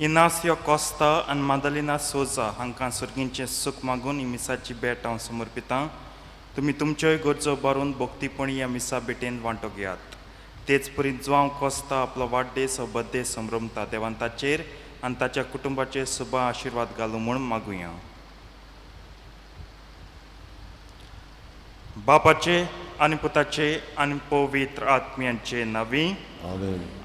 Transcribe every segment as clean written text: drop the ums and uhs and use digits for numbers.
Inácio Costa आनी मादालिना सोजा हांकां सर्गींचें सूख मागून ही मिसाची भेट हांव समर्पितां. तुमी तुमच्योय गरजो भरून भक्तीपणी ह्या मिसा भेटेन वांटो घेयात. तेच परी जुआंव कॉस्ता आपलो वाडदीस हो बड्डे संभ्रमता. देवान ताचेर आनी ताच्या कुटुंबाचेर सुबा आशिर्वाद घालूं म्हूण मागुया. बापाचे आनी पुताचे आनी पवित्र आत्म्याचे नांवी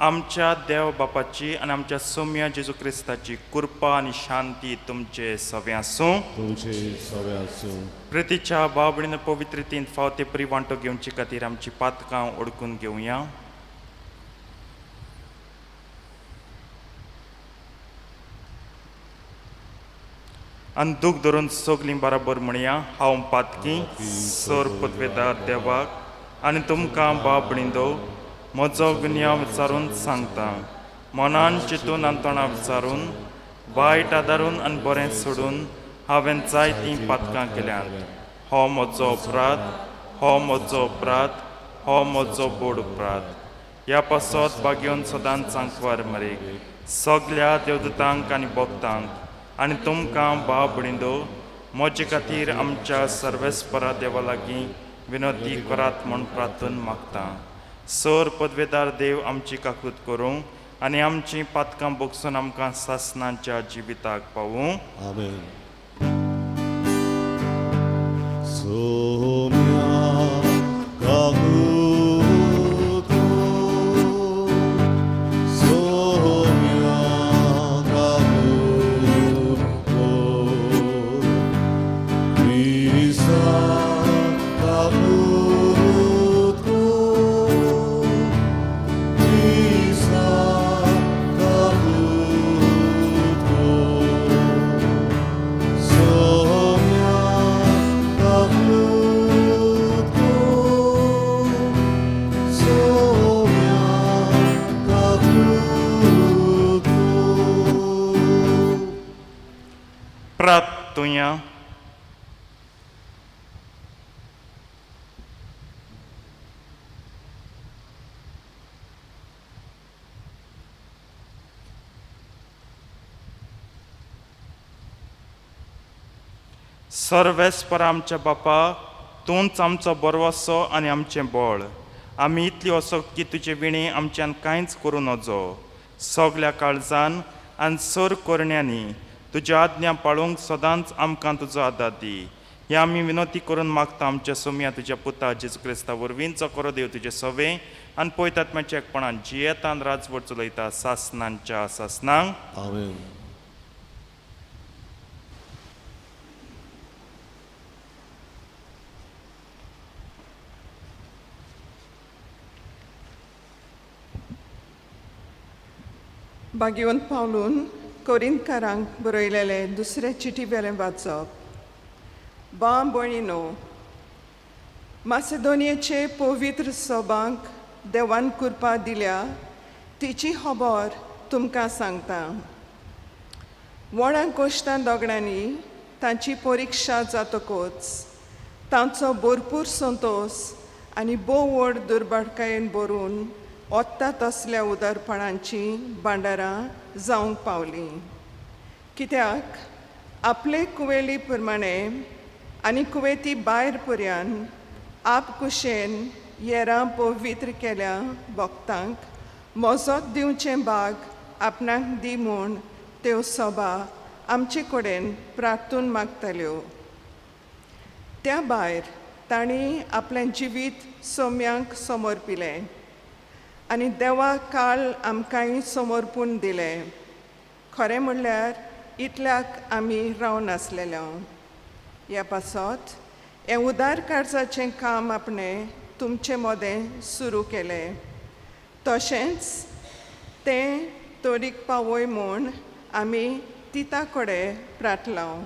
आमच्या देव बापाची आनी आमच्या सोम्या जेजू क्रिस्ताची कृपा आनी शांती तुमचे सवे आसूं. तुमचे सवे आसूं. प्रितीच्या बाबडीन पवित्रतेंत फाव ते परी वांटो घेवचे खातीर आमची पातकां ओडकून घेवया. आनी दूख धरून सगलीं बराबर म्हणया, हांव पातकी सर पदवेदार देवाक आनी तुमकां बाबणींदो म्हजो गुन्यांव विचारून सांगता. मनान चिंतून आनी तोंडा विचारून वायट आदारून आनी बरें सोडून हांवें जायतीं पातकां केल्यांत. हो म्हजो अपराध, हो म्हजो अपराध, हो म्हजो बोड अपराध. ह्या पासत बागेवन सदांच सांकवार मरेक सगल्या देवदूतांक आनी भक्तांक आनी तुमकां बाबणींदो म्हजे खातीर आमच्या सर्वेस्परा देवा लागीं विनोती करात म्हूण प्रार्थन मागता. सर पदवेदार देव आमची काकूत करूं आनी आमचीं पातकां बोगसून आमकां सासणाच्या जिविताक पावूं. आमेन. सोम्या काकूत कर, सोम्या काकूत कर, क्रिस्ता काकूत कर, क्रिस्ता काकूत कर, सोम्या काकूत कर, सोम्या काकूत कर. प्रार्थुया. सर्वेस्पर आमच्या बापा, तूंच आमचो बरवसो आनी आमचें बळ. आमी इतली असो की तुजे विणे आमच्यान कांयच करूं नजो. सगल्या काळजान आनी सर करण्यांनी तुज्या आज्ञा पाळूंक सदांच आमकां तुजो आदार दी. हे आमी विनोती करून मागता आमच्या सोम्या तुज्या पुता जेजू क्रिस्ता वरवीं, जो करो देव तुजें सवें आनी पवित्र आत्म्याच्या एकपणान जियेतान राजवट चलयता सासनांच्या सासनांक. आमेन. बागेवन पावलून कोरिंतकारांक बरयलेले दुसरे चिटी वेलें वाचप. बां भयणीनो, मासेदोनियेचे पवित्र सभांक देवान कृपा दिल्या तिची खबर तुमकां सांगता. व्हडां कोश्टां दोगड्यांनी तांची परिक्षा जातकच तांचो भरपूर संतोश आनी भोव व्हड दुर्भाटकायेन भरून ओत्ता तसल्या उदारपणांची भांडारां जावंक पावलीं. कित्याक आपले कुवेली प्रमाणे आनी कुवेती भायर पर्यान आप कुशेन येरां पवित्र केल्या भक्तांक मोजोत दिवचें भाग आपणाक दी म्हूण त्यो सभा आमचे कडेन प्रार्थून मागताल्यो. त्या भायर तांणी आपलें जिवीत सोम्यांक समर्पिलें आनी देवा काळ आमकांय समर्पून दिलें. खरें म्हणल्यार इतल्याक आमी रावनासलेले. ह्या पासत हें उदार कार्जाचें काम आपणें तुमचे मदें सुरू केलें, तशेंच तें तोडीक पावय म्हूण आमी तिता कडेन प्रार्थलांव.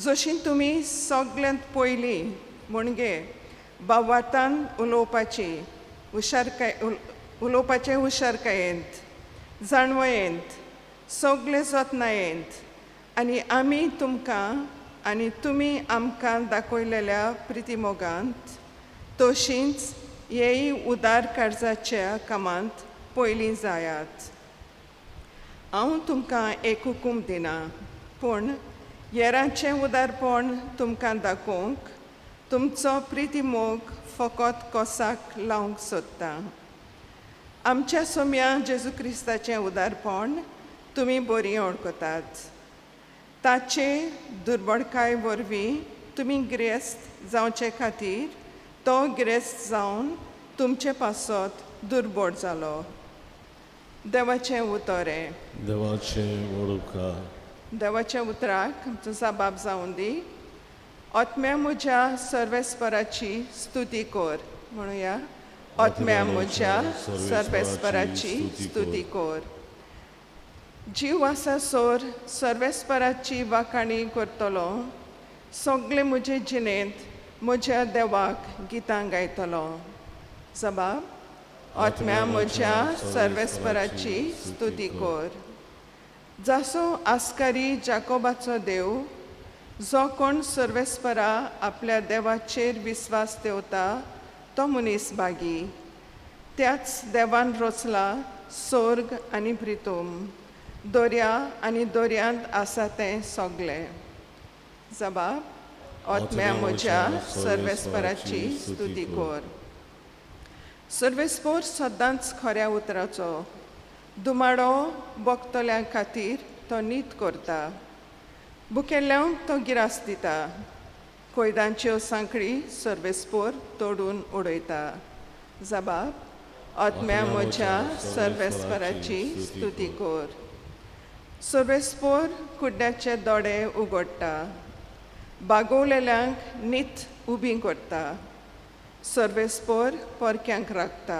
जशी तुमी सगल्यांत पयलीं म्हणजे बावातान उलोवपाची हुशारकाय उलोवपाचे हुशारकायेंत जाणवयेंत सगळे जतनायेंत आनी आमी तुमकां आनी तुमी आमकां दाखयलेल्या प्रितीमोगांत तशींच हेय उदार कार्जाच्या कामांत पयलीं जायात. हांव तुमकां एक हुकूम दिना, पूण येराचें उदारपण तुमकां दाखोवंक तुमचो प्रिती मोग फकत कोसाक लावंक सोदता. आमच्या सोम्या जेजू क्रिस्ताचें उदारपण तुमी बरी वळखतात. ताचे दुर्बळकाय वरवीं तुमी गिरेस्त जावचे खातीर तो गिरेस्त जावन तुमचे पासत दुर्बळ जालो. देवाचें उतर हें. देवाचें वळखा. देवाच्या उतराक आमचो जबाब जावन दी. आत्म्या म्हज्या सर्वेस्पराची स्तुती कर. म्हणुया, आत्म्या म्हज्या सर्वेस्पराची स्तुती कर. जीव आसा सोर सर्वेस्पराची वाखाणी करतलो. सगळे म्हजे जिणेंत म्हज्या देवाक गितां गायतलो. जबाब, आत्म्या म्हज्या सर्वेस्पराची स्तुती कर. जासो आस्कारी जाकोबाचो देव, जो कोण सर्वेस्परा आपल्या देवाचेर विस्वास दवरता तो मनीस भागी. त्याच देवान रचला स्वर्ग आनी प्रितूम, दर्या आनी दर्यांत आसा तें सगळें. जबाब, आत्म्या म्हज्या सर्वेस्पराची स्तुती कर. सर्वेस्पर सदांच खऱ्या उतराचो दुमाडो बगतल्या खातीर तो नीत करता. बुकेल्ल्यांक तो गिरास दिता. कोयदांच्यो सांकळी सर्वेस्पोर तोडून उडयता. जबाब, आत्म्या म्हज्या सर्वेस्पराची स्तुती कर. सर्वेस्पोर कुड्ड्याचे दोडे उगडटा, बागोवलेल्यांक नीत उबी करता. सर्वेस्पोर परक्यांक राखता,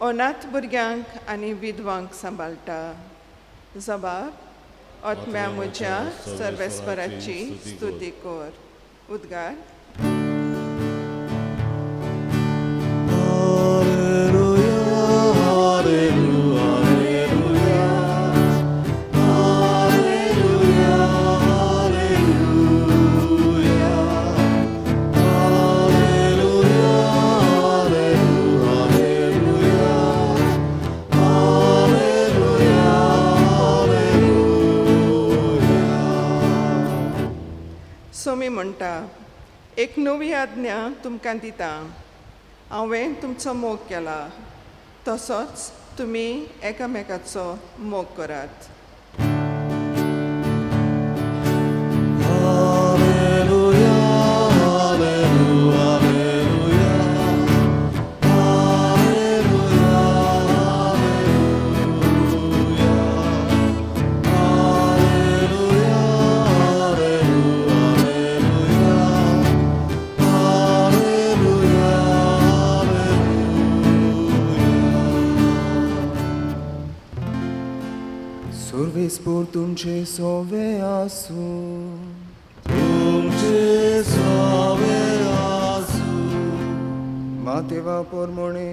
अनाथ भुरग्यांक आनी विधवांक सांबाळटा. जबाब, आत्म्या म्हज्या सर्वेस्पराची स्तुती कर. उद्गार. सोमी म्हणटा, एक नवी आज्ञा तुमकां दिता. हांवें तुमचो मोग केला तसोच तुमी एकामेकाचो मोग करात. सर्वेस्पोर तुमचे सोवे आसूं. तुमचे सोवे आसूं. मातेवा पोरमोणे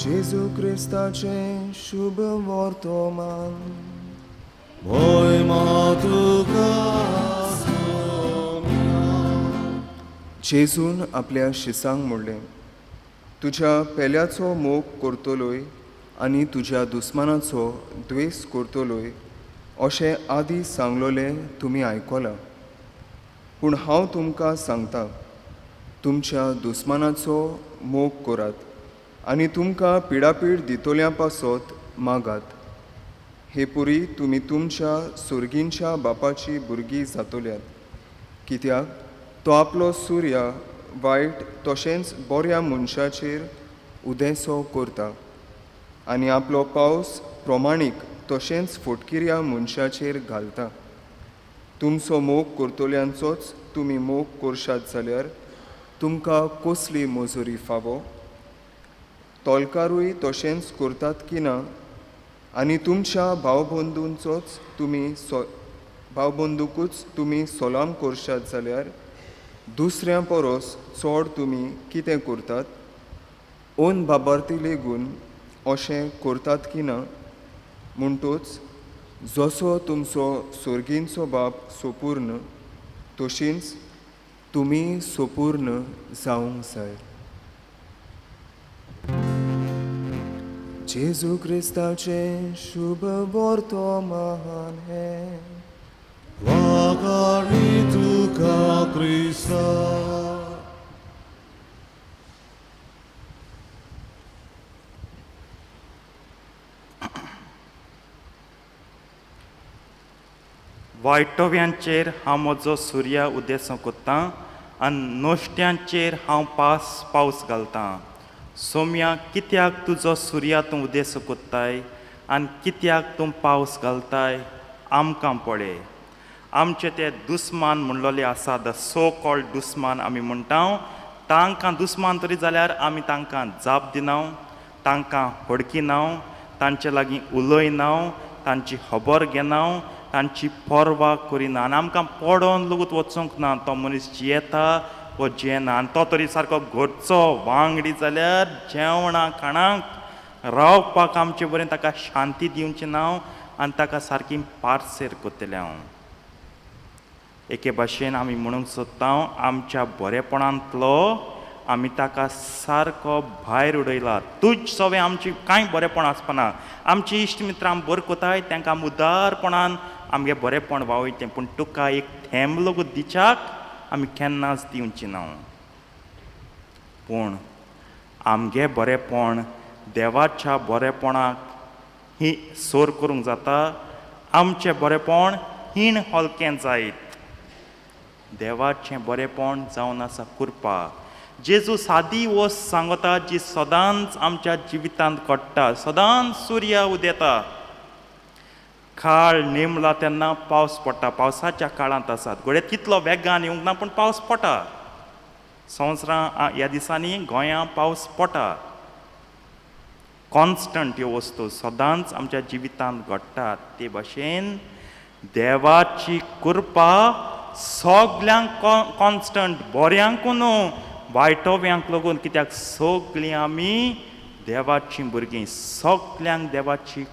जेजू क्रिस्ताचें शुभ वर्तमान. मोहिमा तुका सोम्या. जेजून आपल्या शिसांक म्हणलें, तुज्या पेल्याचो मोग करतलोय आनी तुज्या दुस्मानाचो द्वेस करतलोय अशें आदी सांगलोलें तुमी आयकलां. पूण हांव तुमकां सांगता, तुमच्या दुस्मानाचो मोग करात आनी तुमकां पिडापीड दितल्या पासत मागात. हे पुरी तुमी तुमच्या सुर्गींच्या बापाची भुरगीं जातल्यात, कित्याक तो आपलो सूर्य वायट तशेंच बऱ्या मनशाचेर उदेसो करता आनी आपलो पावस प्रमाणीक तशेंच फटकिऱ्या मनशाचेर घालता. तुमचो मोग करतल्यांचोच तुमी मोग करशात जाल्यार तुमकां कसली मजुरी फावो? तोलकारूय तशेंच करतात की ना? आनी तुमच्या भावबंधूंचोच तुमी भावबंधुकूच तुमी सलाम करशात जाल्यार दुसऱ्यां परस चड तुमी कितें करतात? ओन बाबार्थी लेगून अशें करतात की ना? म्हणटूच जसो तुमचो सोर्गींचो बाप सोपूर्ण तशींच तुमी सोपूर्ण जावंक जाय. जेजू क्रिस्ताचें शुभ वर्तमान हें. वागाणी तुका क्रिस्ता. वायटोव्यांचेर हांव म्हजो सुर्या उदेसो कोत्तां आनी नोश्ट्यांचेर हांव पावस घालतां. सोम्या कित्याक तुजो सुर्या तूं उदेसो कोत्ताय आनी कित्याक तूं पावस घालताय? आमकां पळय, आमचे ते दुस्मान म्हणलोले आसा, the so called दुस्मान आमी म्हणटा, तांकां दुस्मान तरी जाल्यार आमी तांकां जाप दिना, तांकां हडकिना, तांचे लागीं उलयना, तांची खबर घेना, तांची पर्वा करिना आनी आमकां पडोन लगूत वचूंक ना. तो मनीस जियेता वो जियेना आनी तो तरी सारको घरचो वांगडी जाल्यार जेवणां खाणांक रावपाक आमचे बरें ताका शांती दिवची ना आनी ताका सारकी पार्सेर करतलें हांव. एके भाशेन आमी म्हणूंक सोदता, आमच्या बरेपणांतलो आमी ताका सारको भायर उडयला. तुज सवें आमची कांय बरेपण आसपाना. आमची इश्ट मित्रां आमी बरें कोताय, तांकां आमी उदारपणान आमगे बरेपण वावयतें, पूण तुका एक थेंब लगूत दिच्याक आमी केन्नाच दिवची ना. पूण आमगे बरेपण देवाच्या बरेपणाक ही सोर करूंक जाता. आमचें बरेपण हीण हलकें जायत. देवाचें बरेपण जावन आसा कृपा. जेजू सादी वस्त सांगता जी सदांच आमच्या जिवितांत घडटा. सदांच सुर्या उदेता, काळ नेमला तेन्ना पावस पडटा, पावसाच्या काळांत आसात. घडये तितलो वेगान येवंक ना पूण पावस पडटा. संवसारां ह्या दिसांनी गोंयां पावस पडटा. कॉन्स्टंट ह्यो वस्तू सदांच आमच्या जिवितांत घडटात. ते भाशेन देवाची कृपा सगल्यांक कॉन्स्टंट, बऱ्यांकू न्हू वायटोव्यांक लागून, कित्याक सगळीं आमी देवाचीं भुरगीं, सगल्यांक देवाची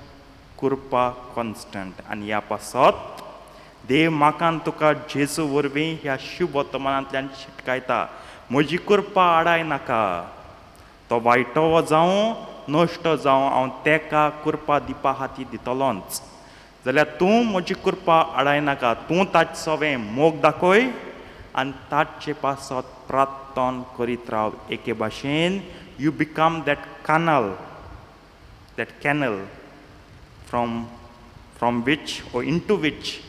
कृपा कॉन्स्टंट. आनी ह्या पासत देव म्हाका आनी तुका जेजू वरवीं ह्या शुभ वर्तमानांतल्यान शिटकायता, म्हजी कृपा आडाय नाका. तो वायटोवो जावं नश्ट जावं, हांव तेका कृपा दिवपा खातीर दितलोंच. जाल्यार तूं म्हजी कृपा आडाय नाका. तूं ताचे सवें मोग दाखय आनी ताचे पासत प्रार्थना करीत राव. एके भाशेन you become that canal, that canal from which or into which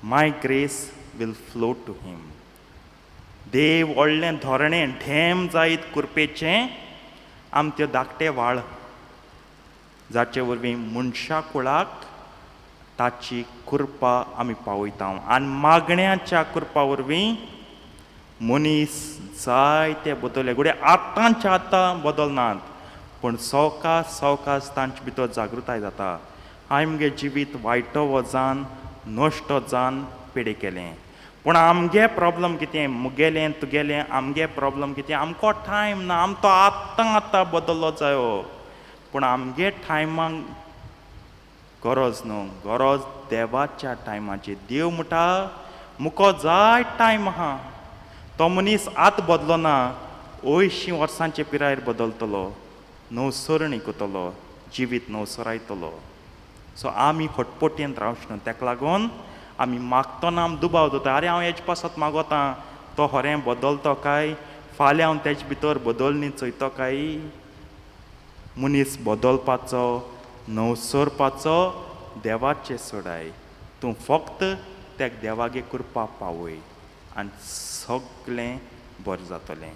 my grace will flow to him. देव व्हडलें धोरणें ढेम जायत कृपेचें आम त्यो धाकटे व्हाळ जाचे वरवीं मनशा कुळाक ताची कृपा आमी पावयता. आनी मागण्याच्या कृपा वरवीं मनीस जायते बदलले. घडये आतांच्या आतां बदलनात पूण सवकास सवकास तांचे भितर जागृताय जाता. हांवें म्हगे जिवीत वायटो वजान नश्ट जावन पेडे केलें, पूण आमगे प्रॉब्लम कितें, मुगेलें तुगेलें आमगे प्रॉब्लम कितें, आमकां टायम ना, आम तो आतां आतां बदल्लो जायो. पूण आमगे टायमाक गरज न्हू, गरज देवाच्या टायमाची. देव म्हणटा मुको जाय टायम आहा. तो मनीस आतां बदलो ना, 80 वर्सांचे पिरायेर बदलतलो, नवसरणी करतलो, जिवीत नवसरायतलो. सो आमी फटफटींत रावचे न्हू. ताका लागून आमी मागतना आमी दुबाव जाता, आरे हांव हेजे पासत मागोता, तो खरें बदलतो काय, फाल्यां हांव तेजे भितर बदलणी चोयतो काय. मनीस बदलपाचो नवसरपाचो देवाचे सोडाय. तूं फक्त तेका देवागे कृपा पावय आनी सगळें बरें जातलें.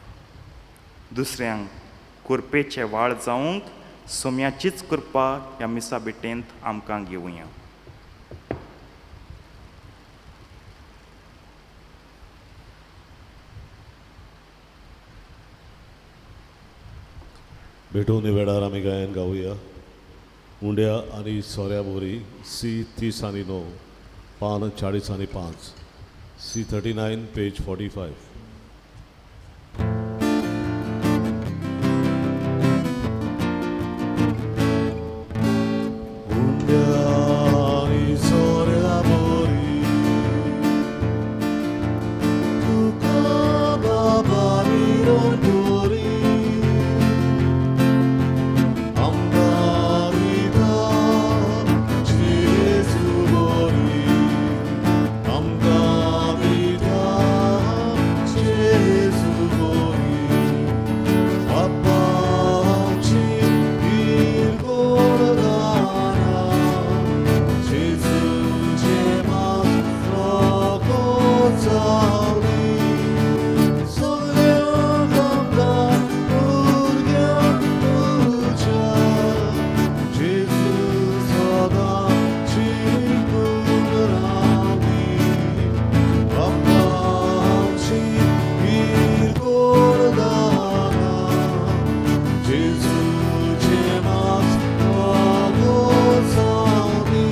दुसऱ्यांक कृपेचे वाळ जावंक सोम्याचीच कृपा ह्या मिसा भेटेंत आमकां घेवया. भेटवणे वेळार आमी गायन गावया. उंड्या आनी सोऱ्या बोरी सी 30 आनी 9 पान 40 आनी 5 सी 39 पेज 45. जेजूचें मास रगत जावनी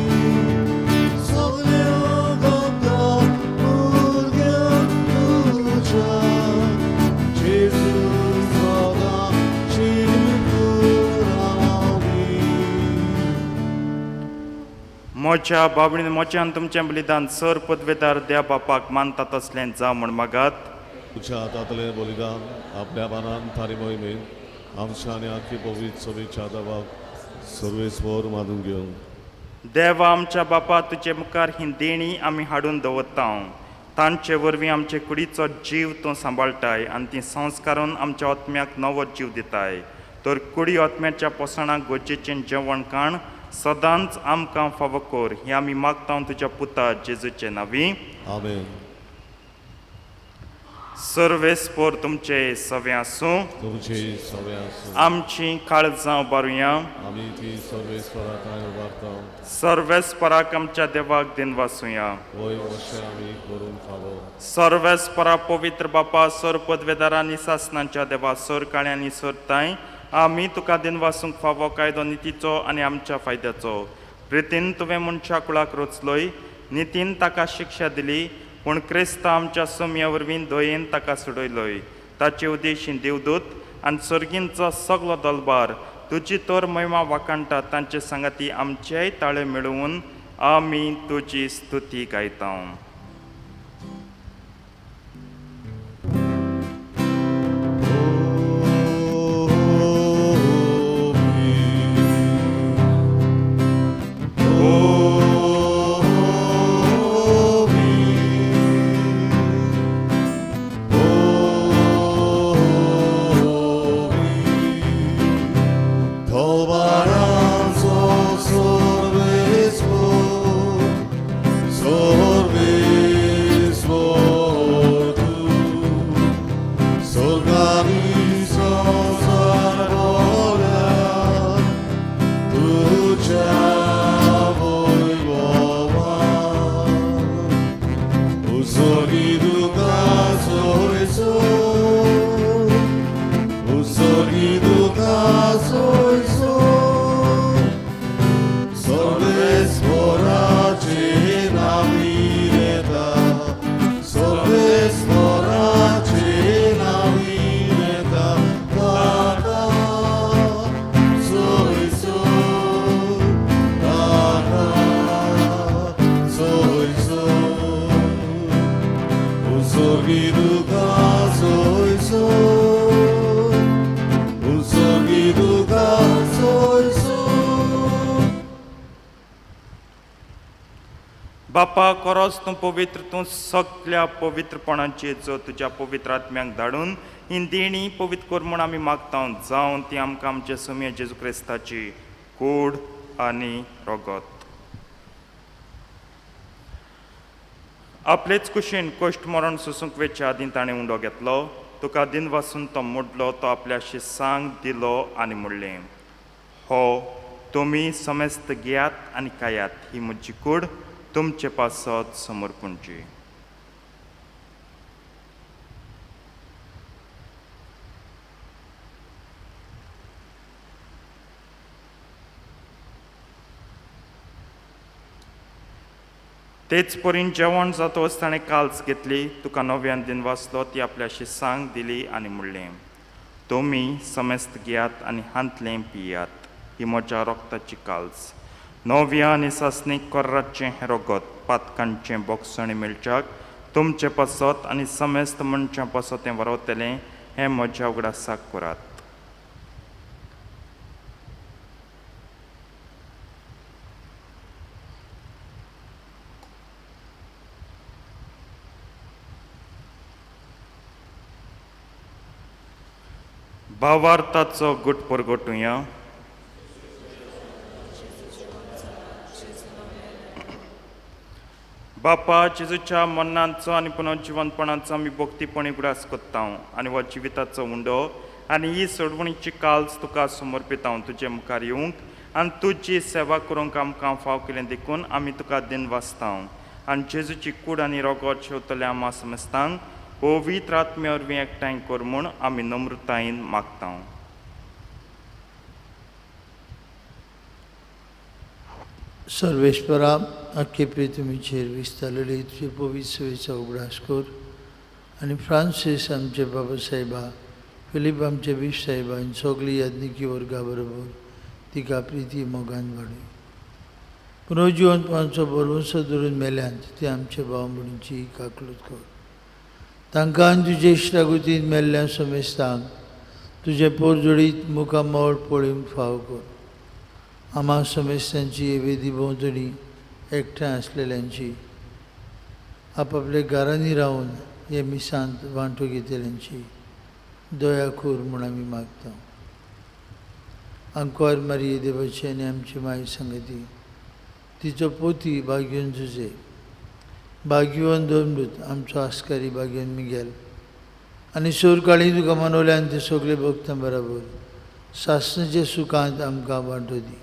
सगल्या गंगा भुरग्यांक तुज्या जेजू सदां शिरपुरावनी. म्हज्या बाबणीन म्हज्यान तुमचें बलिदान सर पदवेदार द्या बापाक मानता तसलें जावं म्हूण मागात. तुझ्या हातांतलें बलिदान आपल्या मानान तारी मोहिमेन आमच्या आनी आखी पवित्र सभेच्या देवाक सर्वेस्वर मानून घेवन. देवा आमच्या बापा, तुजे मुखार ही देणी आमी हाडून दवरता. तांचे वरवीं आमचे कुडीचो जीव तूं सांबाळटाय आनी ती संस्कारून आमच्या आत्म्याक नवो जीव दिताय. तर कुडी आत्म्याच्या पोसणाक गरजेचें जेवण खाण सदांच आमकां फावो कर, हें आमी मागता तुज्या पुता जेजूचे नांवी. आमेन. सर्वेस्पोर तुमचे सवे आसूं. तुमचे सवे आसूं. आमची काळजां उबारुया. आमी ती सर्वेस्परा थांय उबारता. सर्वेस्पराक आमच्या देवाक दिनवासुया. वय अशें आमी करूंक फावो. सर्वेस्परा पवित्र बापा, सर पदवेदारा आनी सासनांच्या देवा, सर काळ्यांनी सरताय आमी तुका दिनवासूंक फावो कायदो नितीचो आनी आमच्या फायद्याचो. प्रितीन तुवें मनशा कुळाक रचलोय, नितीन ताका शिक्षा दिली, पूण क्रिस्त आमच्या सोम्या वरवीं दयेन ताका सोडयलोय. ताचे उद्देशी देवदूत आनी सर्गींचो सगलो दलबार तुजी तर महिमा वाखाणटा. तांचे सांगाती आमचेय ताळे मेळोवन आमी तुजी स्तुती गायता. बापा, खरोच तूं पवित्र, तूं सगल्या पवित्रपणाचे जो तुज्या पवित्र आत्म्याक धाडून ही देणी पवित्र कर म्हूण आमी मागता. जावन ती आमकां आमचे सोम्या जेजू क्रिस्ताची कूड आनी रगत. आपलेच कुशीन कश्ट मरण सोसूंक वेच्या आदीं ताणें उंडो घेतलो, तुका दिनवासून तो मोडलो, तो आपल्या शिसांक दिलो आनी म्हणलें, हो तुमी समेस्त घेयात आनी खायात, ही म्हजी कूड तुमचे पासत समर्पणची. तेच परीन जेवण जातकच ताणें काल्स घेतली, तुका नव्यान दिनवासलो, ती आपल्या शिसांक दिली आनी म्हणलें, तुमी समेस्त घेयात आनी हांतलें पियात, ही म्हज्या रक्ताची काल्स, नव्या आनी सासणीक कोर्राचें हें रगत पातकांचें बोगसणी मेळच्याक तुमचे पासत आनी समेस्त मनशां पासत तें वरवतलें, हें म्हज्या उगडासाक करात. भावार्थाचो गुट परगटुया. बापा, जेजूच्या मरणाचो आनी पुनर्जिवनपणाचो आमी भक्तीपणी उगडास करता आनी हो जिविताचो उंडो आनी ही सोडवणीची काल्स तुका समर्पिता. तुजे मुखार येवंक आनी तुजी सेवा करूंक आमकां फाव केलें देखून आमी तुका दिनवासता आनी जेजूची कूड आनी रगत शेवतल्या आमा समस्तांक पवित्र आत्म्या वरवीं एकठांय कर म्हूण आमी नम्रतायेन मागता. सर्वेश्वरा आख्खे पृथ्वीचेर विस्तारलेली तुजे पवित्र सेवेचो उगडास कर आनी फ्रांसीस आमचे बाबा साहेबा, फिलीप आमचे बीफ साहेबा आनी सगळी याज्ञिकी वर्गा बरोबर तिका प्रिती मोगान वाडय. पुनर्जिवनपणाचो भरवंसो धरून मेल्यांत ते आमचे भाव भयणींची काकलूत कर. तांकां आनी तुजे इश्टागतीन मेल्ल्या समेस्तांक तुजें पोरजोडीत मुखामळ पळोवंक फाव कर. आमा समेस्तांची हे वेदी भोंवतणी एकठांय आसलेल्यांची, आपापल्या घरांनी रावन हे मिसांत वांटो घेतल्यांची दया कर म्हूण आमी मागता. आंकवार मारये देवाची आनी आमची माय संगती, तिचो पोती भाग्यवन जुजे, भाग्यवन दोमृत आमचो आस्कारी भाग्यवन मिगेल आनी सोरकाळी तुका मनवल्यान ते सगळे भक्तां बराबर सासणाच्या सुखांत आमकां वांटो दी.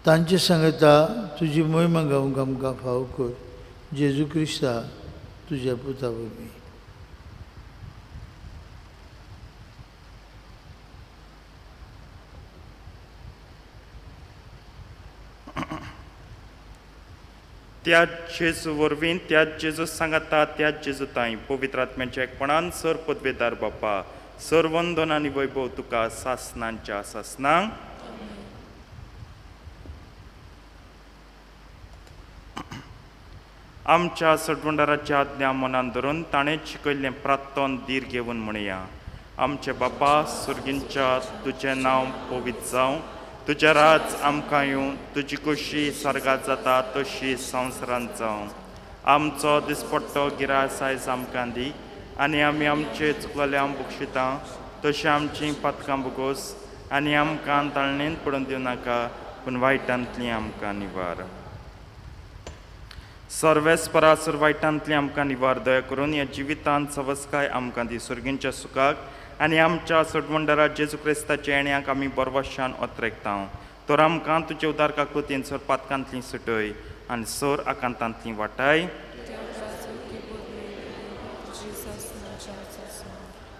तांचे सांगता तुजी मोहिमा गावंक आमकां फाव कर. जेजू क्रिस्ता तुज्या पुता वरवीं. त्याच जेजू वरवीं, त्याच जेजू सांगाता, त्याच जेजू ताई पवित्र आत्म्याच्या एकपणान सर पदवेदार बापा सर वंदन आनी वैभव तुका सासनांच्या सासनांक. आमच्या सटवंडाराच्या आज्ञा मनान धरून ताणें शिकयल्लें प्रार्थन धीर घेवन म्हणया. आमचे बापा सुर्गींच्या, तुजें नांव पवित्र जावं, तुजें राज आमकां येवं, तुजी खोशी सर्गात जाता तशी संवसारांत जावं. आमचो दिसपट्टो गिरास आयज आमकां दी आनी आमी आमचे चुकलेल्या बक्षिता तशें आमचीं पातकां भोगोस आनी आमकां ताळणेंत पडून दिवं नाका, पूण वायटांतलीं आमकां निवार. सर्वेस्परासर वायटांतली आमकां निवार. दया करून ह्या जिवितांत सवस्काय आमकां दी. सुर्गींच्या सुखाक आनी आमच्या सोडवंडरा जेजू क्रिस्ताच्या येण्याक आमी बरवशान ओतरेकता. तर आमकां तुजे उदार काकुतीन सर पातकांतली सुटय आनी सर आकांतांतली वाटाय.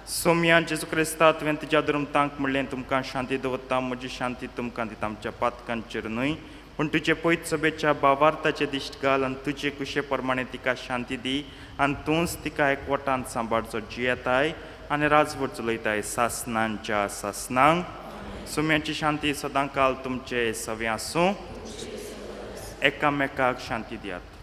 सोम्या जेजू क्रिस्ता, तुवें तुज्या धर्मतांक म्हणलें तुमकां शांती दवरता, म्हजी शांती तुमकां दिता. आमच्या पातकांचेर न्हय पूण तुजे पयत सभेच्या भावार्थाचे दिश्ट घाल आनी तुजे कुशे प्रमाणे तिका शांती दी आनी तूंच तिका एकवटान सांबाळचो. जियेताय आनी राजवट चलयताय सासनांच्या सासनांक. सुम्याची शांती सदां काल तुमचे सवे आसूं. एकामेकाक शांती दियात.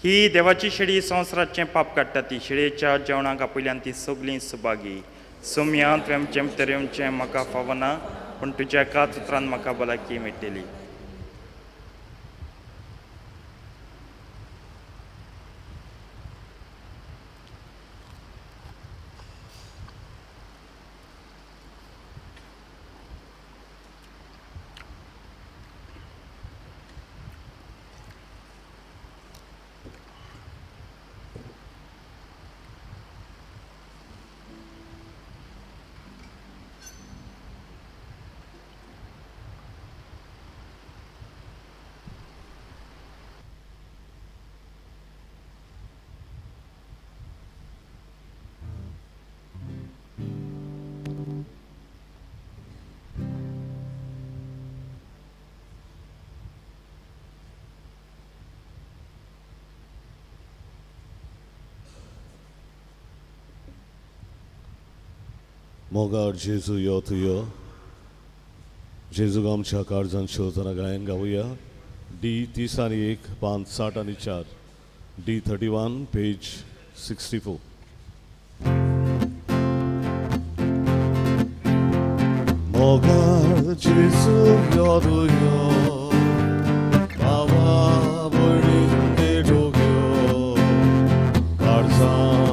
ही देवाची शेळी संवसाराचें पाप काडटा. ती शेळयेच्या जेवणाक आपयल्यान ती सगळीं सुभागी. सोम्या तुवें भितर येवचें म्हाका फावना, पूण तुज्या एकाच उतरान म्हाका भलायकी मेळटली. मोगाळ जेजू यो तूं यो. जेजूक आमच्या काळजान शेवतना गायन गावया. डी 30 आनी 1 पान 60 आनी 4, डी 31 पेज 64. मोगाळ जेजू यो तूं यो, बाबा भयणीक भेटूंक यो, काळजान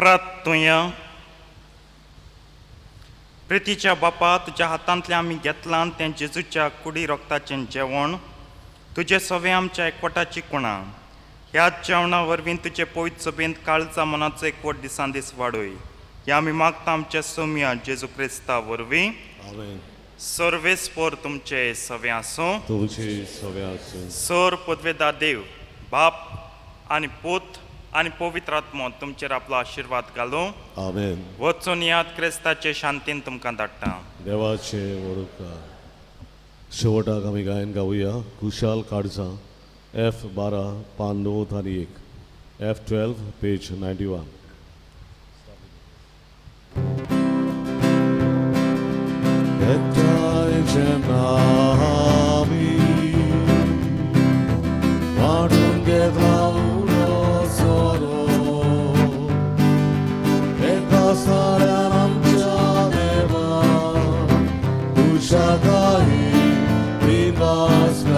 प्रार्थुया. प्रितीच्या बापा, तुज्या हातांतलें आमी घेतलां तें जेजूच्या कुडी रोगताचें जेवण तुजे सवे आमच्या एकवटाची कुणा. ह्याच जेवणा वरवीं तुजे पवित्र सभेंत काळजा मनाचो एकवट दिसान दीस वाडय. ह्या आमी मागता आमच्या सोम्या जेजू क्रिस्ता वरवीं. आमेन. सर्वेस्पोर तुमचे सवे आसूं. तुमचे सवे आसूं. सर पदवेदा देव बाप आनी पूत आनी पवित्र आत्मो तुमचेर आपलो आशिर्वाद घालूं. आमेन. वचून याद क्रिस्ताचे शांतीन तुमकां धाडटा. देवाचे वडूका. शेवटाक आमी गायन गावया कुशाल काडजां एफ 12 पान 9 आनी 1, एफ 12 पेज 91. एकठांय जेन्ना आमी वांटून घेतला उणो सोरो, एका साऱ्यान आमच्या देवा कुशाकाही दिवास.